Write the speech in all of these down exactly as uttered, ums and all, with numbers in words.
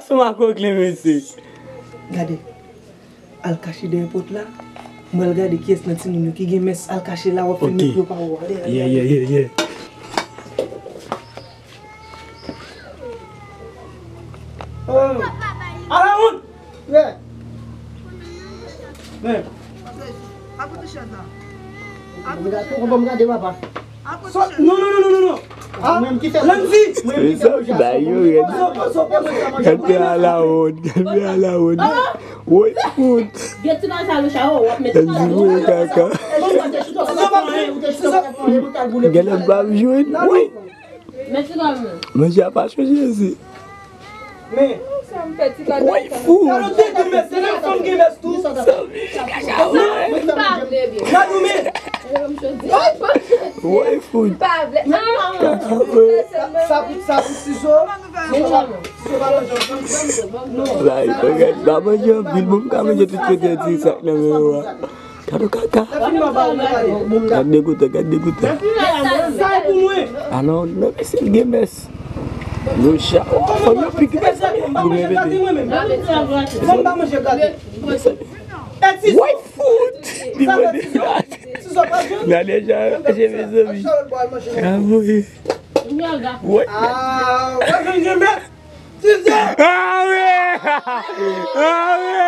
Sou makoklen, mesye. Gade. Al kache dèyè pòt la. Mwen al gade kiyès nan timoun yo ki gen mès. Al kache la, w ap filme pou yo pa wè w. Ale, ale, ale. Yeah, yeah, yeah, yeah. Oh. Ala wont! Yeah. Men. Ou ban m gade, papa. Non, non, non, non, non, non. Ah, mwen ki fè Landy. Mwen ki fè sa, yo, red. Gad fè ala wont, gad fè ala wont. Woy, fout. Gad ti nan sa, Locha, oh, w ap met Landy, woy, kaka. Gad la, pa jwenn. Woy. Manje a pa chanje, Jezi. Men. Woy, fou. Sa nou te di, men se nan fanm gen mès tou. Gad ou men. Woy, fou. Sa pou, sa pou sizo. Sizo pa manje ansanm. Bay, bagay, pa manje anpil, bon, m ka manje tout kote di sa k nan men yo a. Gad kaka. Gad degoutan, gad degoutan. Sa e pou mwen. Alò, non, mesye, l gen mès. Locha, oh, fanm yo pik, mezanmi. Goumen pete. Fanm pa manje gate. Woy, fout. Li mande. N a deja manje, mezanmi. Ah, wi. Woy. Ah, w ap vin gen mès. Ah wi! Ah wi!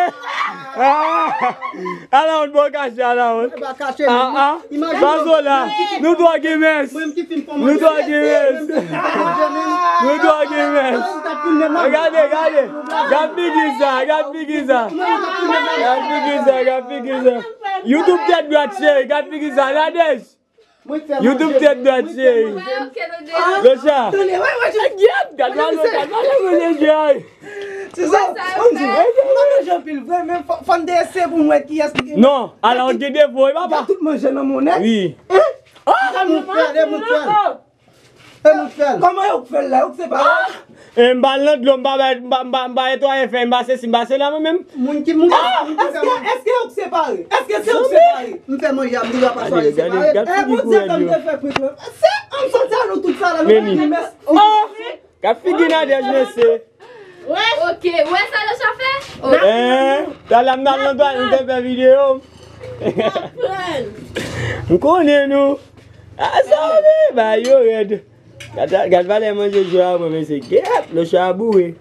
Ah! Ala wont, bon kache, ala wont. Ah, ah. Sa zo la. Nou twa gen mès. Nou twa gen mès. Nou twa gen mès. Gade, gade. Gad figi sa, gad figi sa. Gad figi sa, gad figi sa. YouTube tèt dwat, cheri, gad figi sa. Nadège. YouTube tèt dwat, cheri. Locha. Gad, gad, gad, gad, gad, gad. Se sa, m di, m pa manje anpil vre, men fò, fò n te eseye pou m wè kiyès ki gen. Non, ala w gen defo, wi, papa. Tout manje nan monnen. Wi. Hein? Ah, mwen fè, mwen fè. E mwen fè. Kòman yo k fè l la? Yo k separe? E m pa al nan dlo, m pa bay, m pa, m pa, m pa netwaye fèy, m pa sesi, m pa sela mwen menm. Moun ki, moun ki, ah, moun ki fè manje. Èske, èske yo k separe? Èske se yo k separe? M fè manje a, m di yo pa separe. Gade, gade, gade figi kourèd yo. E Bondye fè m te fè prik la. Se, an sòti a nou tout sa la, nou pa gen mès. Oh! Gad figi Nadège, mesye. Wè. Ok, wè sa Locha fè? Oh. Eh, talè m t al nan twalèt, m te fè videyo. M konnen nou. A sa w vle, ba yo rèd. Gad, gad valè manje jwe a mwen, mesye. Gèt, Locha boure.